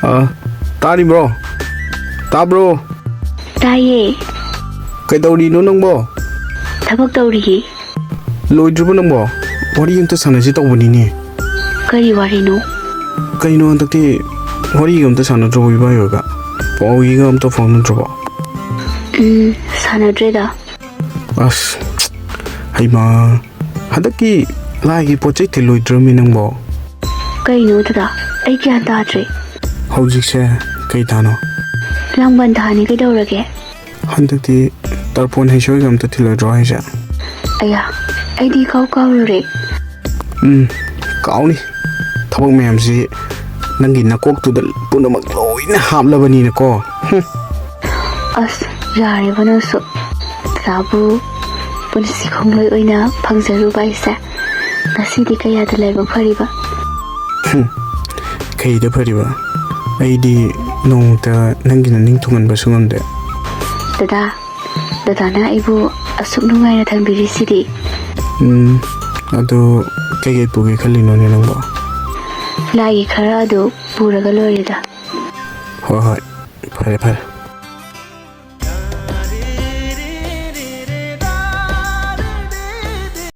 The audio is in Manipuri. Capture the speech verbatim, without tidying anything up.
ꯑ, ꯇꯥꯔꯤꯕ꯭ꯔꯣ? ꯇꯥꯕ꯭ꯔꯣ? ꯇꯥꯏꯌꯦ꯫ ꯀꯩꯗꯧꯔꯤꯅꯣ ꯅꯪꯕꯣ? ꯊꯕꯛ ꯇꯧꯔꯤꯌꯦ꯫ ꯂꯣꯏꯗ꯭ꯔꯤꯕꯣ ꯅꯪꯕꯣ? ꯋꯥꯔꯤ ꯑꯝꯇ ꯁꯥꯟꯅꯁꯤ ꯇꯧꯕꯅꯤꯅꯦ꯫ ꯀꯔꯤ ꯋꯥꯔꯤꯅꯣ? ꯀꯩꯅꯣ ꯍꯟꯗꯛꯇꯤ ꯋꯥꯔꯤꯒ ꯑꯝꯇ ꯁꯥꯟꯅꯗ꯭ꯔꯕꯣ ꯏꯕꯥꯏ ꯍꯣꯏꯒ? ꯄꯥꯎ ꯏꯒ ꯑꯝꯇ ꯐꯥꯎꯅꯗ꯭ꯔꯕꯣ? ꯎꯝ, ꯁꯥꯟꯅꯗ꯭ꯔꯦꯗ꯫ ꯑꯁ, ꯍꯩꯃꯥ, ꯍꯟꯗꯛꯀꯤ ꯂꯥꯏꯒꯤ ꯄꯣꯠ ꯆꯩ ꯊꯤꯜꯂꯣꯏꯗ꯭ꯔꯃꯤ ꯅꯪꯕꯣ? ꯀꯩꯅꯣ ꯗꯗꯥ? ꯑꯩ ꯒ꯭ꯌꯥꯟ ꯇꯥꯗ꯭ꯔꯦ꯫ ꯍꯧꯖꯤꯛꯁꯦ ꯀꯩ ꯊꯥꯅꯣ? ꯂꯥꯡꯕꯟ ꯊꯥꯅꯤ, ꯀꯩꯗꯧꯔꯒꯦ? ꯍꯟꯗꯛꯇꯤ ꯇꯔꯄꯣꯟ ꯍꯩꯁꯣꯏꯒ ꯑꯝꯇ ꯊꯤꯜꯂꯣꯏꯗ꯭ꯔꯣ ꯍꯥꯏꯁꯦ? ꯑꯌꯥ, ꯑꯩꯗꯤ ꯏꯀꯥꯎ ꯀꯥꯎꯔꯨꯔꯦ꯫ ꯎꯝ, ꯀꯥꯎꯅꯤ꯫ ꯊꯕꯛ ꯃꯌꯥꯝꯁꯤ ꯅꯪꯒꯤ ꯅꯀꯣꯛꯇꯨꯗ ꯄꯨꯝꯅꯃꯛ ꯂꯣꯏꯅ ꯍꯥꯞꯂꯕꯅꯤꯅꯀꯣ꯫ ꯍꯨꯝ꯫ ꯑꯁ, ꯌꯥꯔꯦꯕ ꯅꯪꯁꯨ꯫ ꯗꯗꯥꯕꯨ ꯄꯨꯟꯁꯤ ꯈꯣꯡꯂꯣꯏ ꯑꯣꯏꯅ ꯐꯪꯖꯔꯨꯕ ꯑꯩꯁꯦ ꯉꯁꯤꯗꯤ ꯀꯌꯥꯗ ꯂꯥꯏꯕꯛ ꯐꯔꯤꯕ꯫ ꯍꯨꯝ, ꯀꯩꯗ ꯐꯔꯤꯕ? ꯑꯩꯗꯤ ꯅꯣꯡꯃꯇ ꯅꯪꯒꯤ ꯅꯅꯤꯡ ꯊꯨꯡꯍꯟꯕꯁꯨ ꯉꯝꯗꯦ꯫ ꯗꯗꯥ, ꯗꯗꯥꯅ ꯑꯩꯕꯨ ꯑꯁꯨꯛ ꯅꯨꯡꯉꯥꯏꯅ ꯊꯝꯕꯤꯔꯤꯁꯤꯗꯤ꯫ ꯎꯝ, ꯑꯗꯨ ꯀꯩꯀꯩ ꯄꯨꯒꯦ ꯈꯜꯂꯤꯅꯣꯅꯦ ꯅꯪꯕꯣ? ꯂꯥꯏꯒꯤ ꯈꯔ ꯑꯗꯨ ꯄꯨꯔꯒ ꯂꯣꯏꯔꯦꯗ꯫ ꯍꯣꯏ, ꯍꯣꯏ, ꯐꯔꯦ, ꯐꯔꯦ꯫